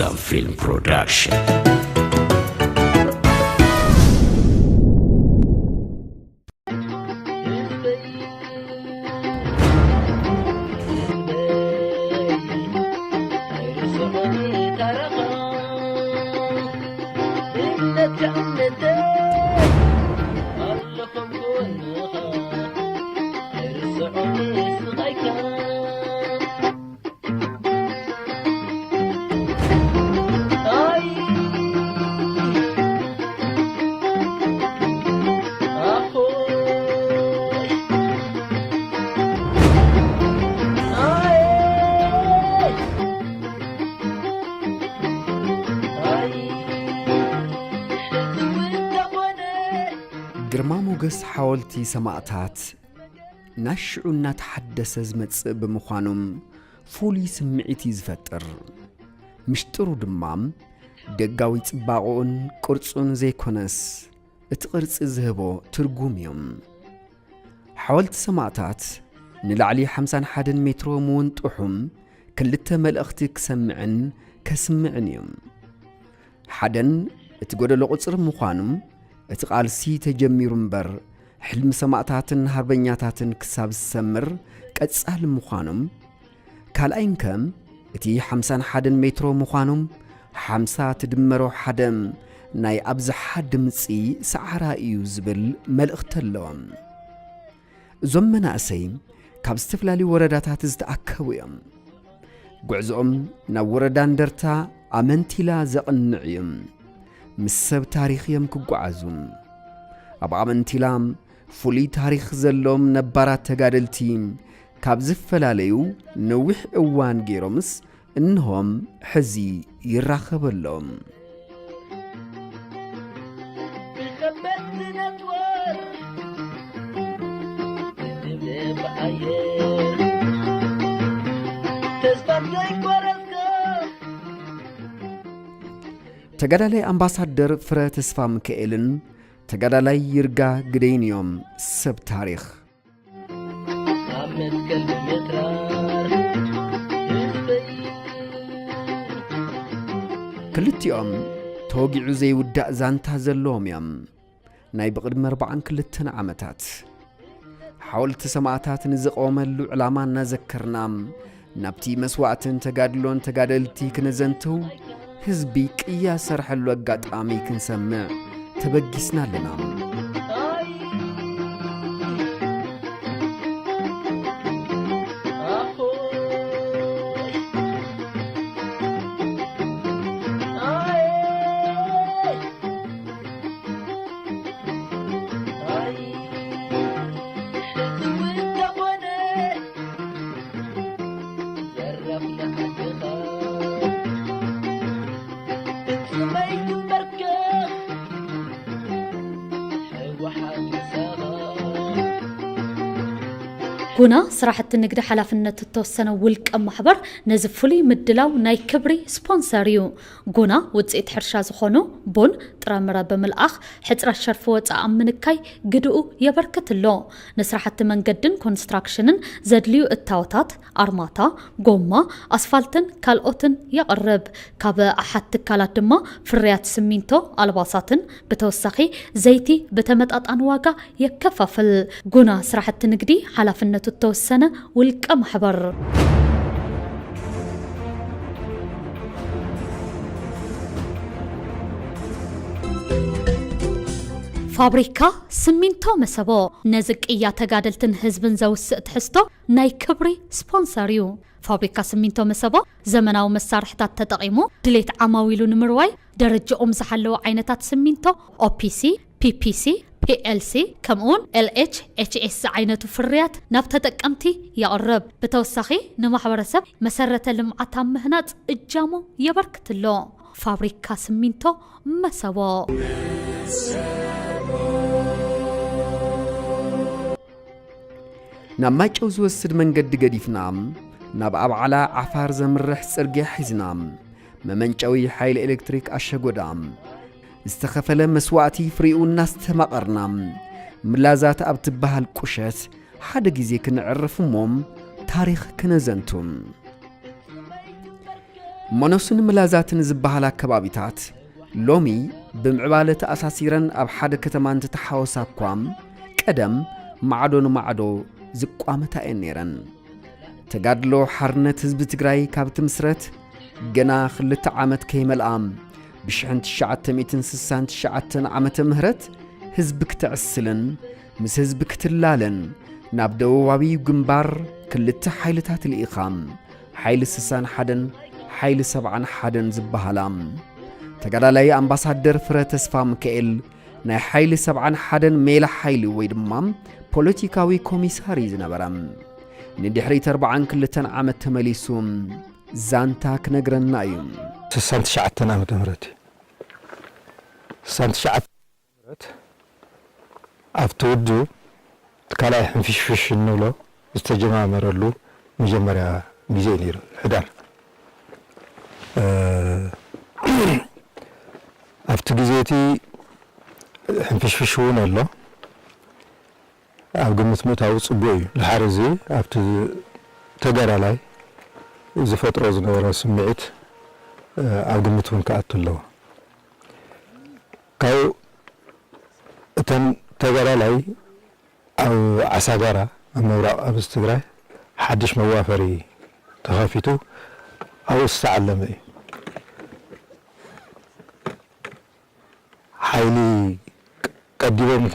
Some Film Production. ግርማ ሞገስ ሓወልቲ ሰማእታት ናሽዑ እናተሓደሰ ዝመጽእ ብምዃኑ ፍሉይ ስምዒት እዩ ዝፈጥር። ምሽጥሩ ድማ ደጋዊ ጽባቕኡን ቅርጹን ዘይኮነስ እቲ ቅርጺ ዝህቦ ትርጉም እዩ። ሓወልቲ ሰማእታት ንላዕሊ ሓምሳን ሓደን ሜትሮ ምውንጥሑ ክልተ መልእኽቲ ክሰምዕን ከስምዕን እዩ። ሓደን እቲ ጎደሎ ቁጽሪ ምዃኑ እቲ ቃልሲ ተጀሚሩ እምበር ሕልሚ ሰማእታትን ሃርበኛታትን ክሳብ ዝሰምር ቀጻሊ ምዃኑ፣ ካልኣይንከ እቲ ሓምሳን ሓደን ሜትሮ ምዃኑ ሓምሳ ትድመሮ ሓደ ናይ ኣብዝሓ ድምጺ ሰዓራ እዩ ዝብል መልእኽቲ ኣለዎ። እዞም መናእሰይ ካብ ዝተፈላለዩ ወረዳታት ዝተኣከቡ እዮም። ጉዕዞኦም ናብ ወረዳ እንደርታ ኣመንቲላ ዘቕንዕ እዩ። ምስ ሰብ ታሪኽ እዮም ክጓዓዙ። ኣብ ኣመንቲላ ፍሉይ ታሪኽ ዘለዎም ነባራት ተጋደልቲ ካብ ዝፈላለዩ ነዊሕ እዋን ገይሮምስ እንሆም ሕዚ ይራኸበሎም። ብኸበድቲ ነትወር ብድብደብ ኣየር ተስፋ ዘይቆረጽካ ተጋዳላይ ኣምባሳደር ፍረ ተስፋ ሚካኤልን ተጋዳላይ ይርጋ ግደይን እዮም ሰብ ታሪኽ። ኣብ መትከል ብምትራር ህዝበይ። ክልቲኦም ተወጊዑ ዘይውዳእ ዛንታ ዘለዎም እዮም። ናይ ብቕድሚ ኣርባዓን ክልተን ዓመታት ሓወልቲ ሰማእታት ንዝቐወመሉ ዕላማ እናዘከርና፣ ናብቲ መስዋእትን ተጋድሎን ተጋደልቲ ክነዘንትው፣ ህዝቢ ቅያ ዝሰርሐሉ ኣጋጣሚ ክንሰምዕ ተበጊስና ኣለና። ጉና ስራሕቲ ንግዲ ሓላፍነቱ እተወሰነ ውልቀ ማሕበር ነዚ ፍሉይ ምድላው ናይ ክብሪ ስፖንሰር እዩ። ጉና ውፅኢት ሕርሻ ዝኾኑ ቡን፣ ጥራምረ ብምልኣኽ ሕፅረት ሸርፊ ወፃኢ ኣብ ምንካይ ግድኡ የበርክት ኣሎ። ንስራሕቲ መንገድን ኮንስትራክሽንን ዘድልዩ እታወታት፣ ኣርማታ፣ ጎማ፣ ኣስፋልትን ካልኦትን የቕርብ። ካብ ኣሓት ትካላት ድማ ፍርያት ስሚንቶ፣ ኣልባሳትን ብተወሳኺ ዘይቲ ብተመጣጣኒ ዋጋ የከፋፍል። ጉና ስራሕቲ ንግዲ ሓላፍነቱ እተወሰነ ውልቀ ማሕበር። ፋብሪካ ስሚንቶ መሰቦ ነዚ ቅያ ተጋደልትን ህዝብን ዘውስእ ትሕዝቶ ናይ ክብሪ ስፖንሰር እዩ። ፋብሪካ ስሚንቶ መሰቦ ዘመናዊ መሳርሕታት ተጠቒሙ ድሌት ዓማዊሉ ንምርዋይ ደረጃኦም ዝሓለዉ ዓይነታት ስሚንቶ ኦፒሲ፣ ፒፒሲ፣ ፒኤልሲ ከምኡውን ኤልኤች ኤችኤስ ዝዓይነቱ ፍርያት ናብ ተጠቀምቲ የቕርብ። ብተወሳኺ ንማሕበረሰብ መሰረተ ልምዓት ኣብ ምህናፅ እጃሙ የበርክት ኣሎ። ፋብሪካ ስሚንቶ መሰቦ። ናብ ማይጨው ዝወስድ መንገዲ ገዲፍና፣ ናብ ኣብዓላ ዓፋር ዘምርሕ ጽርግያ ሒዝና፣ መመንጨዊ ሓይሊ ኤሌክትሪክ ኣሸጎዳ፣ ዝተኸፈለ መስዋእቲ ፍሪኡ እናስተማቐርና፣ ምላዛት ኣብ ትበሃል ቁሸት ሓደ ግዜ ክነዕርፍ እሞ ታሪኽ ክነዘንቱ። መኖስን ምላዛትን ዝበሃላ ከባቢታት ሎሚ ብምዕባለ ተኣሳሲረን ኣብ ሓደ ከተማ እንትተሓወሳ እኳ፣ ቀደም ማዕዶ ንማዕዶ ዝቋመታ እየን ነይረን። ተጋድሎ ሓርነት ህዝቢ ትግራይ ካብ ትምስረት ገና ክልተ ዓመት ከይመልኣ፣ ብሽሕን ትሽዓተ ሚእትን ስሳን ትሽዓተን ዓመተ ምህረት ህዝቢ ክተዕስልን ምስ ህዝቢ ክትላለን ናብ ደቡባዊ ግንባር ክልተ ሓይልታት ልኢኻ፣ ሓይሊ ስሳን ሓደን ሓይሊ ሰብዓን ሓደን ዝበሃላ። ተጋዳላይ ኣምባሳደር ፍረ ተስፋ ሚካኤል ናይ ሓይሊ ሰብዓን ሓደን ሜላ ሓይሊ ወይ ድማ ፖለቲካዊ ኮሚሳር እዩ ዝነበረ። ንድሕሪት ኣርባዓን ክልተን ዓመት ተመሊሱ ዛንታ ክነግረና እዩ። ስሳን ትሽዓተን ዓመተ ምህረት እዩ። ስሳን ትሽዓተ ምህረት ኣብቲ ውድብ እቲ ካልኣይ ሕንፍሽፍሽ እንብሎ ዝተጀማመረሉ መጀመርያ ግዜ እዩ ነይሩ። ሕዳር፣ እ፣ ኣብቲ ግዜ እቲ ሕንፍሽፍሽ እውን ኣሎ። ኣብ ግምት ምእታዉ ጽቡቕ እዩ። ድሓር እዚ ኣብቲ ተጋዳላይ ዝፈጥሮ ዝነበረ ስምዒት፣ እ፣ ኣብ ግምት እውን ክኣቱ ኣለዎ። ካብ እተን ተጋዳላይ ኣብ ዓሳጋራ ኣብ ምብራቕ ቃብስ ትግራይ ሓድሽ መዋፈሪ ተኸፊቱ ኣብኡ ዝተዓለመ እዩ። ሓይሊ ቀዲሞም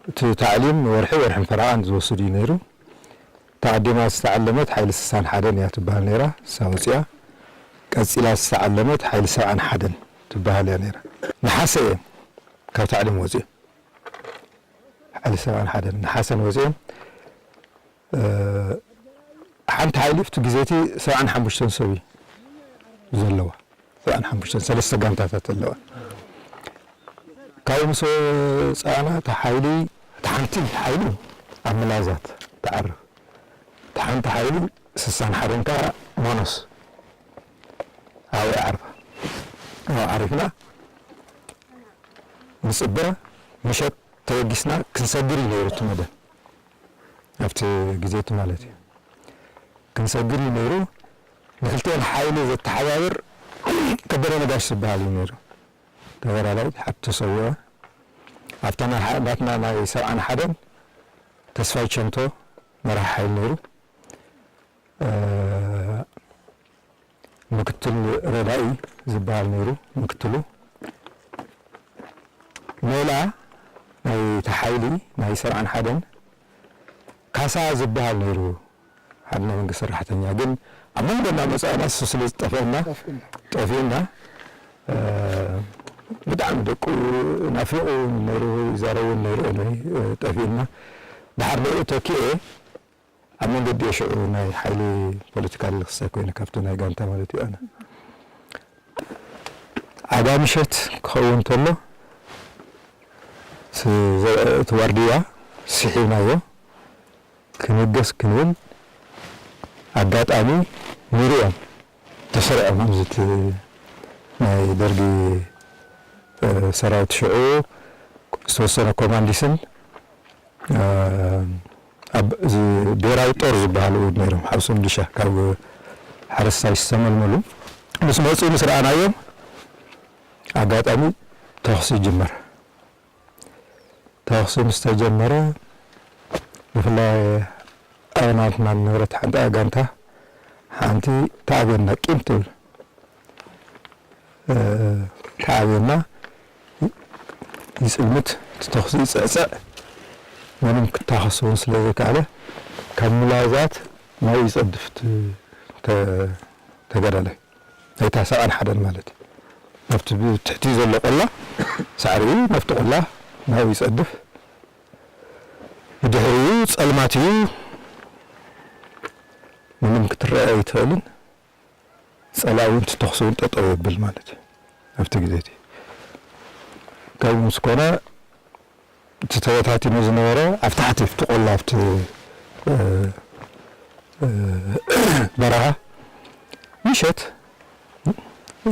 እቲ ታዕሊም ወርሒ ወርሕን ፈረቓን ዝወስድ እዩ ነይሩ። ተቐዲማ ዝተዓለመት ሓይሊ ስሳን ሓደን እያ ትበሃል ነይራ፣ እሳ ወፂኣ። ቀፂላ ዝተዓለመት ሓይሊ ሰብዓን ሓደን ትበሃል እያ ነይራ። ነሓሰ እዮም ካብ ታዕሊም ወፂኦም። ሓይሊ ሰብዓን ሓደን ነሓሰን ወፂኦም። እ፣ ሓንቲ ሓይሊ ኣብቲ ግዜ እቲ ሰብዓን ሓሙሽተን ሰብ እዩ ዘለዋ። ሰብዓን ሓሙሽተን፣ ሰለስተ ጋንታታት ኣለዋ። ካብኡ ምስ ወፃእና እታ ሓይሊ፣ እታ ሓንቲ ሓይሊ ኣብ ምላዛት ትዓርፍ። እታ ሓንቲ ሓይሊ ስሳን ሓደን ከዓ ሞኖስ ኣብኡ ይዓርፋ። ኣብኡ ዓሪፍና ንፅበ፣ ምሸት ተበጊስና ክንሰግር እዩ ነይሩ እቲ መደብ። ኣብቲ ግዜ እቲ ማለት እዩ። ክንሰግር እዩ ነይሩ። ንክልቲኦን ሓይሊ ዘተሓባብር ከበደ ነጋሽ ዝበሃል እዩ ነይሩ። ተጋዳላይ ሓንቲ ተሰዊኡ። ኣብታ ናይ ሓ-፣ ናትና ናይ ሰብዓን ሓደን ተስፋይ ቸንቶ መራሒ ሓይሊ ነይሩ። እ፣ ምክትል ረዳኢ ዝበሃል ነይሩ፣ ምክትሉ። ሜላ ናይቲ ሓይሊ ናይ ሰብዓን ሓደን ካሳ ዝበሃል ነይሩ፣ ሓደ ናይ መንግስቲ ሰራሕተኛ። ግን ኣብ መንጎ እናመፃእና እሱ ስለ ዝጠፍአና፣ ጠፊኡና። ጠፊኡና፣ እ፣ ብጣዕሚ ደቁ ናፊቑ ነይሩ፣ ይዛረብ እውን ነይሩ፣ anyway፣ እ፣ ጠፊኡና። ድሓር ንኡ ተኪኤ ኣብ መንገዲ እየ ሽዑ ናይ ሓይሊ ፖለቲካል ክሳይ ኮይነ፣ ካብቲ ናይ ጋንታ ማለት እዩ። ኣነ ዓጋ ምሸት ክኸውን እንተሎ፣ ስ-፣ ዘ-፣ እቲ ዋርድያ ስሒብናዮ፣ ክንብገስ ክንብል፣ ኣጋጣሚ ንሪኦም ተሰሪዖም፣ ኣብዚ እቲ ናይ ደርጊ፣ እ፣ ሰራዊት ሽዑ ዝተወሰነ ኮማንዲስን፣ እ፣ ኣብ እዚ ብሄራዊ ጦር ዝበሃሉ ነይሮም፣ ሓውሲ ሚሊሻ ካብ ሓረስታይ ዝተመልመሉ። ምስ መፁ ምስ ረኣናዮም፣ ኣጋጣሚ ተኹሲ ይጅመር። ተኹሲ ምስ ተጀመረ፣ ብፍላይ ኣብ ናትና ዝነበረት ሓንቲ ጋንታ፣ ሓንቲ ተኣብየና፣ ቂም ትብል፣ እ፣ ተኣብየና፣ ይጽልምት፣ እቲ ተኹሲ ይጽዕጽዕ፣ ምንም ክታኸስ እውን ስለ ዘይከኣለ፣ ካብ ምላዛት ናብኡ ይጸድፍ እቲ ተ-፣ ተጋዳላይ። ናይታ ሰብዓን ሓደን ማለት እዩ። ናብቲ ብትሕቲ ዘሎ ቆላ ሳዕሪ እዩ፣ ናብቲ ቆላ ናብኡ ይጸድፍ። ብድሕሪኡ ጸልማት እዩ፣ ምንም ክትረአ ኣይትኽእልን። ጸላኢ እውን እቲ ተኹሲ እውን ጠጠው የብል ማለት እዩ። ኣብቲ ግዜ እቲ ከምኡ ምስ ኮነ፣ እቲ ተበታቲኑ ዝነበረ ኣብ ታሕቲ፣ ኣብቲ ቆላ፣ ኣብቲ፣ እ፣ እ፣ በረኻ ምሸት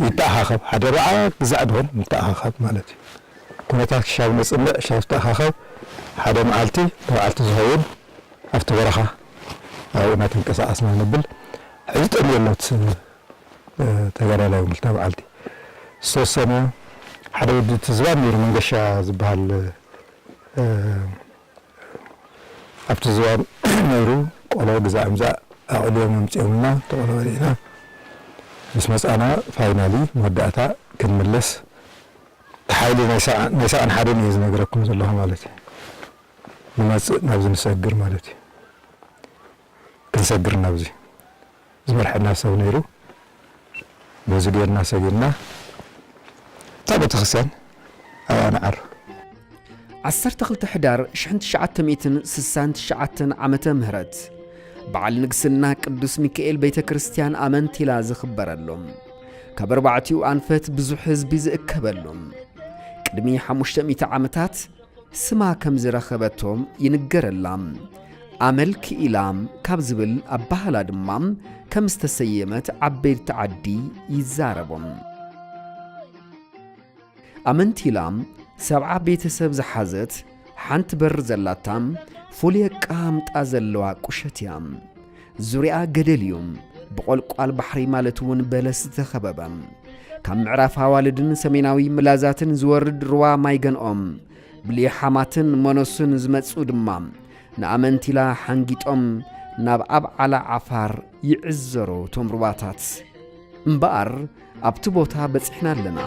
ይተኣኻኸብ። ሓደ ኣርባዓ ግዛዕ ድኾን ንተኣኻኸብ ማለት እዩ። ኩነታት ክሻብ ነጽንዕ፣ ክሻብ ዝተኣኻኸብ፣ ሓደ መዓልቲ፣ መዓልቲ ዝኸውን ኣብቲ በረኻ ኣብኡ እናተንቀሳቐስና ነብል። ሕዚ ጠምዮ ኣሎ እቲ ተጋዳላይ እውን ክልተ መዓልቲ ዝተወሰነ ሓደ ወዲ እቲ ዝባን ነይሩ መንገሻ ዝበሃል ኣብቲ ዝባን ነይሩ ቆሎ ግዛዕ ምዛዕ ኣቕልዮም ኣምፅኦምልና ተቆሎ በሊዕና ምስ መፃና ፋይናሊ መወዳእታ ክንምለስ እቲ ሓይሊ ናይ ሰዓን ሓደን እየ ዝነግረኩም ዘለኹ ማለት እዩ። ንመፅእ ናብዚ ንሰግር ማለት እዩ። ክንሰግር ናብዚ ዝመርሐና ሰብ ነይሩ። በዚ ጌርና ሰጊርና እታ ቤተክርስትያን ኣብኣ ንዓር። ዓሰርተ ክልተ ሕዳር ሽሕን ትሽዓተ ሚእትን ስሳን ትሽዓተን ዓመተ ምህረት በዓል ንግስና ቅዱስ ሚካኤል ቤተ ክርስቲያን ኣመንቲላ ዝኽበረሉ፣ ካብ ኣርባዕቲኡ ኣንፈት ብዙሕ ህዝቢ ዝእከበሉ፣ ቅድሚ ሓሙሽተ ሚእቲ ዓመታት ስማ ከም ዝረኸበቶ ይንገረላ። ኣመል ክኢላ ካብ ዝብል ኣባህላ ድማ ከም ዝተሰየመት ዓበይቲ ዓዲ ይዛረቡ። ኣመንቲላ ሰብዓ ቤተሰብ ዝሓዘት ሓንቲ በር ዘላታ ፍሉይ ኣቀማምጣ ዘለዋ ቁሸት እያ። ዙርያኣ ገደል እዩ። ብቆልቋል ባሕሪ ማለት እውን በለስ ዝተኸበበ። ካብ ምዕራፍ ኣዋልድን ሰሜናዊ ምላዛትን ዝወርድ ሩባ ማይ ገንኦም ብሊሓማትን መኖስን ዝመጽኡ ድማ ንኣመንቲላ ሓንጊጦም ናብ ኣብዓላ ዓፋር ይዕዘሩ እቶም ሩባታት። እምበኣር ኣብቲ ቦታ በጺሕና ኣለና።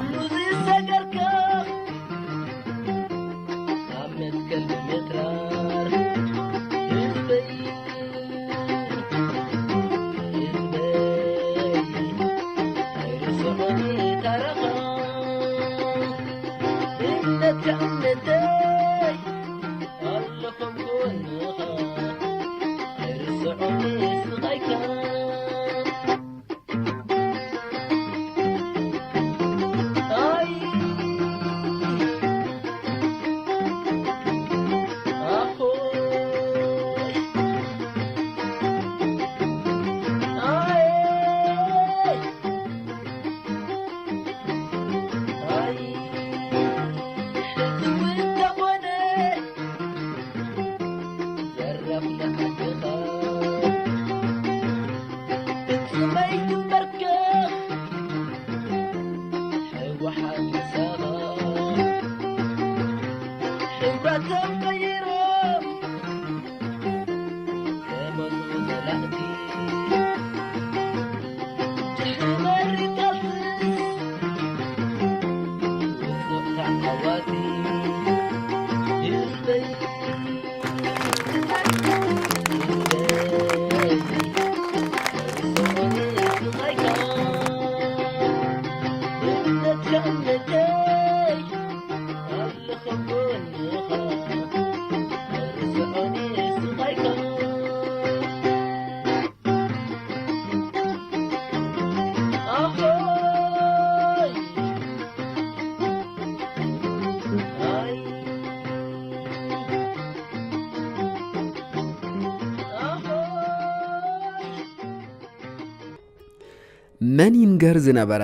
መን ይንገር ዝነበረ፣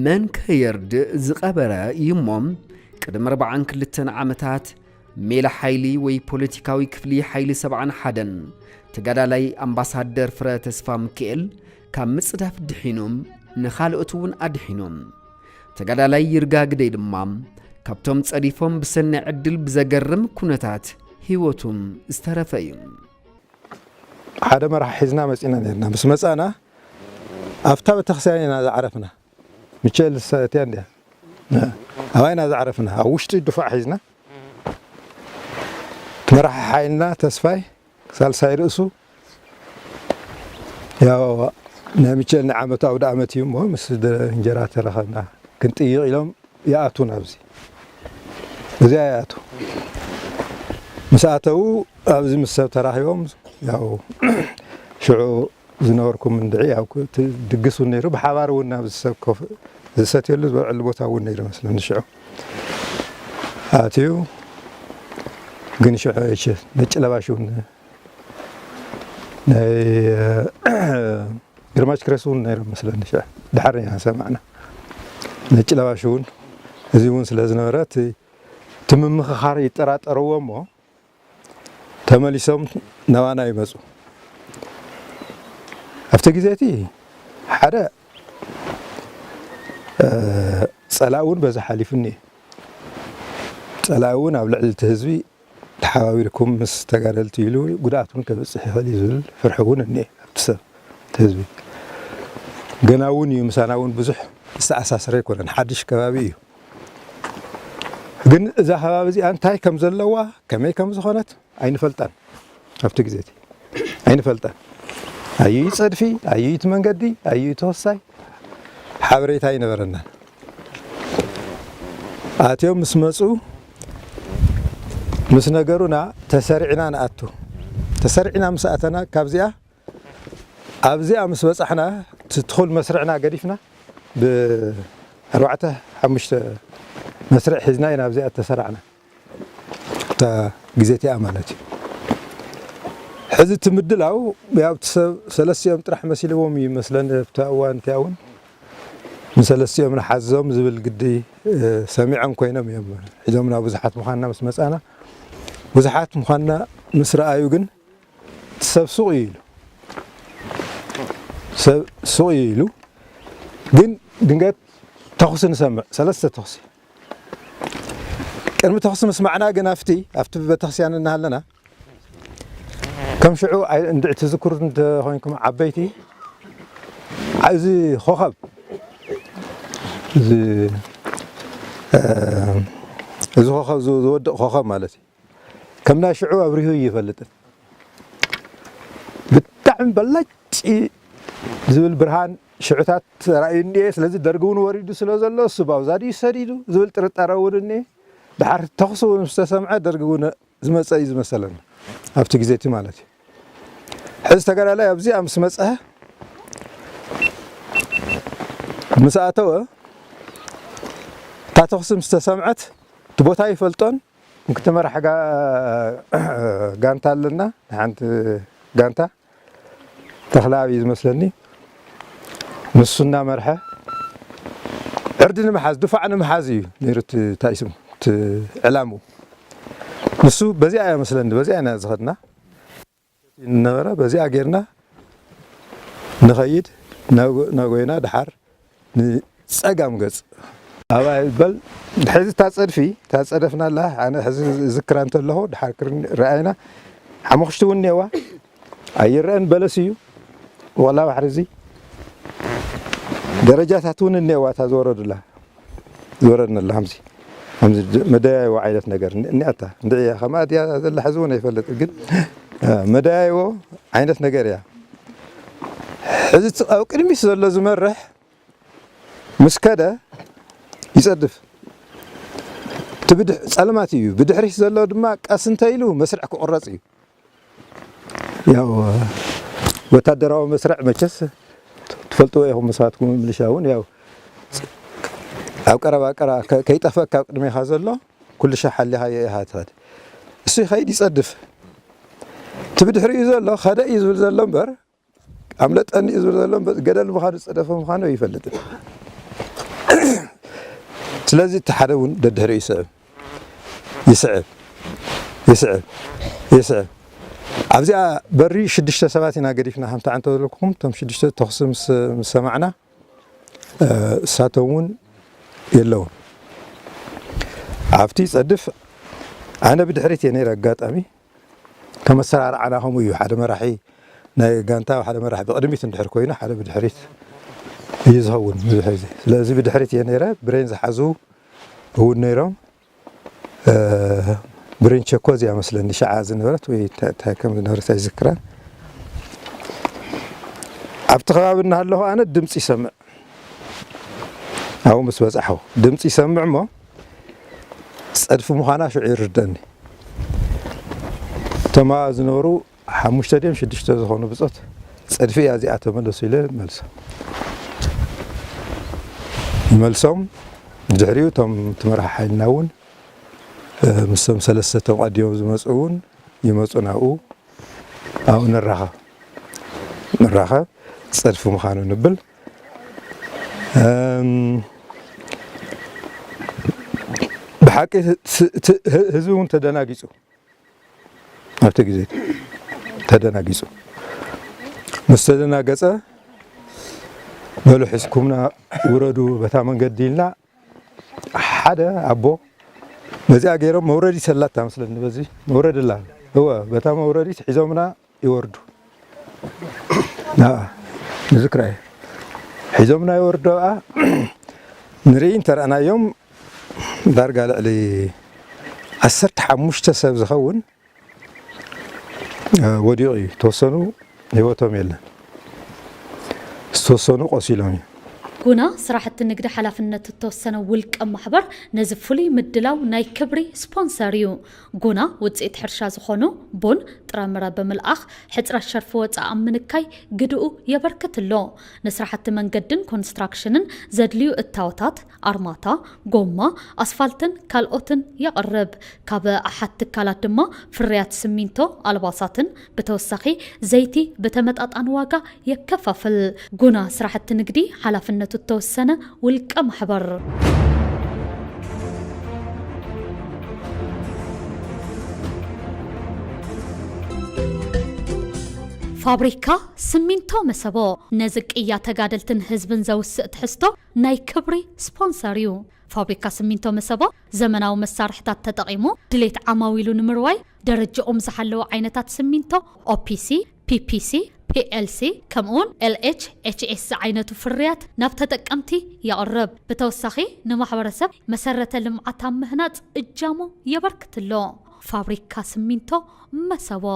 መን ከየርድእ ዝቐበረ እዩ እሞ፣ ቅድሚ ኣርባዓን ክልተን ዓመታት ሜላ ሓይሊ ወይ ፖለቲካዊ ክፍሊ ሓይሊ ሰብዓን ሓደን ተጋዳላይ ኣምባሳደር ፍረ ተስፋ ሚካኤል ካብ ምጽዳፍ ድሒኑ ንኻልኦት እውን ኣድሒኑ። ተጋዳላይ ይርጋ ግደይ ድማ ካብቶም ጸዲፎም ብሰናይ ዕድል ብዘገርም ኩነታት ህይወቱ ዝተረፈ እዩ። ሓደ መርሓ ሒዝና መጺና ነርና። ምስ መጻና ኣብታ ቤተክርስትያን ኢና ዝዓረፍና። ሚቸል ሰትያ እንድያ። ኣባይና ዝዓረፍና። ኣብ ውሽጢ ድፋዕ ሒዝና። መርሓ ሓይልና ተስፋይ ሳልሳይ ርእሱ ያው ናይ ሚቸል ናይ ዓመቱ ኣውደ ዓመት እዩ እሞ ምስ እንጀራ ተረኸብና። ክንጥይቕ ኢሎም ይኣትዉ ናብዚ። እዚኣ ይኣትዉ። ምስ ኣተዉ ኣብዚ ምስ ሰብ ተራኺቦም ያው ሽዑ ዝነበርኩም እንድዒ ያው ድግስ እውን ነይሩ። ብሓባር እውን ኣብዚ ሰብ ኮፍ ዝሰትየሉ ዝበልዐሉ ቦታ እውን ነይሩ መስለኒ ሽዑ ኣትዩ። ግን ሽዑ እሺ ነጭ ለባሽ እውን ናይ ግርማች ክረስ እውን ነይሮም መስለኒ ሽዑ ድሓር ኢና ሰማዕና። ነጭ ለባሽ እውን እዚ እውን ስለ ዝነበረ እቲ እቲ ምምኽኻር ይጠራጠርዎ እሞ ተመሊሶም ናባና ይመፁ። ኣብቲ ግዜ እቲ ሓደ ጸላእ እውን በዚ ሓሊፉ እኒኤ። ጸላእ እውን ኣብ ልዕሊ እቲ ህዝቢ ተሓባቢርኩም ምስ ተጋደልቲ ኢሉ ጉድኣት እውን ከብፅሕ ይኽእል እዩ ዝብል ፍርሒ እውን እኒኤ ኣብቲ ሰብ፣ እቲ ህዝቢ። ገና እውን እዩ፣ ምሳና እውን ብዙሕ ዝተኣሳሰረ ኣይኮነን፣ ሓድሽ ከባቢ እዩ። ግን እዛ ከባቢ እዚኣ እንታይ ከም ዘለዋ፣ ከመይ ከም ዝኾነት ኣይንፈልጣን። ኣብቲ ግዜ እቲ ኣይንፈልጣን። ኣዩ ጸድፊ፣ ኣዩ እቲ መንገዲ፣ ኣዩ እቲ ወሳይ ሓበሬታ ኣይነበረናን። ኣትዮም ምስ መጹ፣ ምስ ነገሩና፣ ተሰሪዕና ንኣቱ። ተሰሪዕና ምስ ኣተና፣ ካብዚኣ ኣብዚኣ ምስ በጻሕና፣ እቲ ትኹል መስርዕና ገዲፍና፣ ብኣርባዕተ ሓሙሽተ መስርዕ ሒዝና ኢና ኣብዚኣ ተሰራዕና። እታ ግዜ እቲኣ ማለት እዩ። ሕዚ እቲ ምድላው፣ ያው፣ እቲ ሰብ ሰለስቲኦም ጥራሕ መሲልዎም እዩ መስለኒ። ኣብቲ እዋን እቲኣ እውን ንሰለስቲኦም ንሓዞም ዝብል ግዲ፣ እ፣ ሰሚዖም ኮይኖም እዮም ሒዞምና። ብዙሓት ምዃንና ምስ መጻና፣ ብዙሓት ምዃንና ምስ ረኣዩ ግን፣ እቲ ሰብ ሱቕ እዩ ኢሉ። ሰብ ሱቕ እዩ ኢሉ። ግን ድንገት ተኹሲ ንሰምዕ፣ ሰለስተ ተኹሲ። ቅድሚ ተኹሲ ምስማዕና ግን፣ ኣብቲ፣ ኣብቲ ቤተክርስትያን እናሃለና፣ ከም ሽዑ ኣይ-፣ እንድዒ ትዝክሩ እንተኾይንኩም ዓበይቲ፣ ዓ-፣ እዚ ኮኸብ፣ እዚ፣ እ፣ እዚ ኮኸብ፣ ዝ-፣ ዝወድቕ ኮኸብ ማለት እዩ። ከም ናይ ሽዑ ኣብሪሁ እዩ ይፈልጥን። ብጣዕሚ በላጭ ዝብል ብርሃን ሽዑታት ተራእዩ እኒኤ። ስለዚ ደርጊ እውን ወሪዱ ስለ ዘሎ፣ እሱ ባብዛ ድዩ ሰዲዱ ዝብል ጥርጣረ እውን እኒኤ። ድሓር ተኹሲ እውን ምስ ተሰምዐ፣ ደርጊ እውን ዝመጸ እዩ ዝመሰለና፣ ኣብቲ ግዜ እቲ ማለት እዩ። ሕዚ ተጋዳላይ ኣብዚኣ ምስ መጸ፣ ምስ ኣተወ፣ እታ ተኹሲ ምስ ተሰምዐት፣ እቲ ቦታ ይፈልጦን፣ ክልተ መራሕ ጋ-፣ ጋንታ ኣለና፣ ሓንቲ ጋንታ ተኽለኣብ እዩ ዝመስለኒ። ንሱ እናመርሐ፣ ዕርዲ ንምሓዝ፣ ድፋዕ ንምሓዝ እዩ ነይሩ እቲ፣ እንታይ ስሙ፣ እቲ ዕላምኡ። ንሱ በዚኣ እያ መስለኒ፣ በዚኣ ኢና ዝኸድና። ነበረ፣ በዚኣ ጌርና ንኸይድ፣ ናጎ-፣ ናጎይና ድሓር ንጸጋም ገጽ። ኣባይ በል፣ ሕዚ እታ ጸድፊ፣ እታ ጸደፍና ኣላ፣ ኣነ ሕዚ ዝክራ እንተለኹ፣ ድሓር ክርን-፣ ረኣይና፣ ሓሙኽሽቲ እውን እኒአዋ፣ ኣይረአን በለስ እዩ፣ ወላ ባሕሪ እዚ፣ ደረጃታት እውን እኒአዋ፣ እታ ዝወረዱላ። ዝወረድነላ ከምዚ፣ ከምዚ ድ-፣ መደያይቦ ዓይነት ነገር ኒ-፣ እኒኣታ። እንድዒ እያ፣ ከምኣ ድያ ዘላ ሕዚ እውን ኣይፈልጥን፣ ግን፣ እ፣ መደያይቦ ዓይነት ነገር እያ። ሕዚ እቲ ኣብ ቅድሚት ዘሎ ዝመርሕ ምስ ከደ ይጸድፍ። እቲ ብድሕ-፣ ጸልማት እዩ። ብድሕሪት ዘሎ ድማ ቀስ እንተ ኢሉ መስርዕ ክቑረጽ እዩ። ያው ወታደራዊ መስርዕ መቸስ ትፈልጥዎ ኢኹም፣ ንስኻትኩም ምልሻ እውን ያው ኣብ ቀረባ ቀረባ ከ-፣ ከይጠፍአካ ኣብ ቅድሜኻ ዘሎ ኩሉ ሻዕ ሓሊኻዮ ኢኻ ትኸድ። እሱ ይኸይድ ይጸድፍ። እቲ ብድሕሪኡ ዘሎ ከደ እዩ ዝብል ዘሎ እምበር፣ ኣምለጠኒ እዩ ዝብል ዘሎ እምበር፣ ገደል ምዃኑ ዝጸደፈ ምዃኑ ኣይፈልጥን። ስለዚ እቲ ሓደ እውን ደድሕሪኡ ይስዕብ። ይስዕብ፣ ይስዕብ፣ ይስዕብ። ኣብዚኣ በሪ ሽዱሽተ ሰባት ኢና ገዲፍና፣ ከምቲ ዓንተ ዝበልኩኹም፣ እቶም ሽዱሽተ ተኹሲ ምስ፣ ምስ ሰማዕና፣ እ፣ እሳቶም እውን የለውን። ኣብቲ ጸድፍ ኣነ ብድሕሪት እየ ነይረ፣ ኣጋጣሚ ከም ኣሰራርዓና ከምኡ እዩ። ሓደ መራሒ ናይ ጋንታ፣ ሓደ መራሒ ብቕድሚት እንድሕር ኮይኑ፣ ሓደ ብድሕሪት እዩ ዝኸውን ብዙሕ ግዜ። ስለዚ ብድሕሪት እየ ነይረ፣ ብሬን ዝሓዙ እውን ነይሮም። እ፣ ብሬን ቸኮ እዚኣ መስለኒ ሽዓ ዝነበረት ወይ እንታይ፣ እንታይ ከም ዝነበረት ኣይዝክራን። ኣብቲ ከባቢ እናሃለኹ ኣነ ድምፂ ይሰምዕ። ኣብኡ ምስ በጻሕኹ ድምፂ ይሰምዕ እሞ ጸድፊ ምዃና ሽዑ ይርደኒ። እቶም ኣብኣ ዝነበሩ ሓሙሽተ ድዮም ሽዱሽተ ዝኾኑ ብጾት፣ "ጸድፊ እያ እዚኣ፣ ተመለሱ" ኢለ መልሶም። ይመልሶም። ድሕሪኡ እቶም እቲ መራሒ ሓይልና እውን፣ እ፣ ምስቶም ሰለስተ እቶም ቀዲሞም ዝመጹ እውን ይመጹ ናብኡ። ኣብኡ ንራኸብ። ንራኸብ፣ ጸድፊ ምዃኑ ንብል። እም፣ ብሓቂ ስ-፣ እቲ ህ-፣ ህዝቢ እውን ተደናጊጹ። ኣብቲ ግዜ ተደናጊጹ። ምስ ተደናገጸ፣ በሉ ሒዝኩምና ውረዱ በታ መንገዲ ኢልና፣ ሓደ ኣቦ በዚኣ ገይሮም መውረዲት ኣላታ መስለኒ፣ በዚ መውረዲ ኣላ። እወ፣ በታ መውረዲት ሒዞምና ይወርዱ። ኣኣ፣ ንዝክራ እየ። ሒዞምና ይወርዱ። ኣኣ፣ ንርኢ እንተረኣናዮም ዳርጋ ልዕሊ ዓሰርተ ሓሙሽተ ሰብ ዝኸውን፣ እ፣ ወዲቑ እዩ። ተወሰኑ ህይወቶም የለን፣ ዝተወሰኑ ቆሲሎም እዩ። ጉና ስራሕቲ ንግዲ ሓላፍነት እተወሰነ ውልቀ ማሕበር ነዚ ፍሉይ ምድላው ናይ ክብሪ ስፖንሰር እዩ። ጉና ውፅኢት ሕርሻ ዝኾኑ ቡን፣ ጥረምረ ብምልኣኽ ሕፅረት ሸርፊ ወፃኢ ኣብ ምንካይ ግድኡ የበርክት ኣሎ። ንስራሕቲ መንገድን ኮንስትራክሽንን ዘድልዩ እታወታት፣ ኣርማታ፣ ጎማ፣ ኣስፋልትን ካልኦትን የቕርብ። ካብ ኣሓት ትካላት ድማ ፍርያት ስሚንቶ፣ ኣልባሳትን ብተወሳኺ ዘይቲ ብተመጣጣኒ ዋጋ የከፋፍል። ጉና ስራሕቲ ንግዲ ሓላፍነቱ እተወሰነ ውልቀ ማሕበር። ፋብሪካ ስሚንቶ መሰቦ ነዚ ቅያ ተጋደልትን ህዝብን ዘውስእ ትሕዝቶ ናይ ክብሪ ስፖንሰር እዩ። ፋብሪካ ስሚንቶ መሰቦ ዘመናዊ መሳርሕታት ተጠቒሙ ድሌት ዓማዊሉ ንምርዋይ ደረጃኦም ዝሓለወ ዓይነታት ስሚንቶ ኦፒሲ፣ ፒፒሲ፣ ፒኤልሲ ከምኡውን ኤልኤች ኤችኤስ ዝዓይነቱ ፍርያት ናብ ተጠቀምቲ የቕርብ። ብተወሳኺ ንማሕበረሰብ መሰረተ ልምዓት ኣብ ምህናፅ እጃሙ የበርክት ኣሎ። ፋብሪካ ስሚንቶ መሰቦ።